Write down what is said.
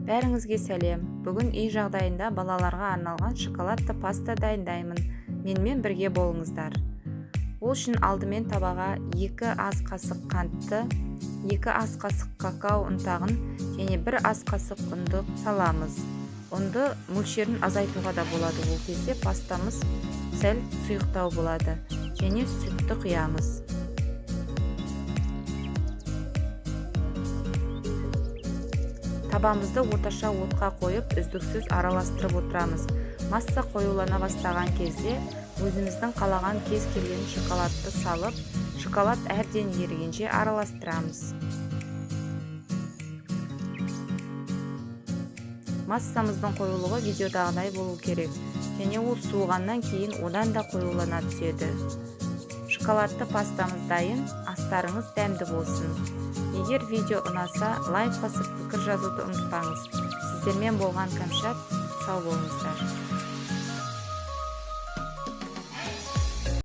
Бәріңізге сәлем! Бүгін үй жағдайында балаларға арналған шоколадты паста дайындаймын. Менімен бірге болыңыздар. Ол үшін алдымен табаға 2 ас қасық қантты, 2 ас қасық какао ұнтағын және 1 ас қасық ұнды саламыз. Ұнды мөлшерін азайтуға да болады. Ол кезде пастамыз сәл сұйықтау болады. Және сүтті құямыз. Табамызды орташа отқа қойып, үздіксіз араластырып отырамыз. Масса қоюлана бастаған кезде өзіміздің қалаған кез келген шоколадты салып, шоколад әбден ерігенше араластырамыз. Массамыздың қоюлығы видеодағыдай болу керек, және ол суығаннан кейін одан да қоюлана түседі. Шоколадты пастамыз дайын, астарыңыз дәмді болсын. Егер видео ұнаса, лайк басып, пікір жазуды ұмытпаңыз. Сіздермен болған Кәмшат, сау болыңыздар.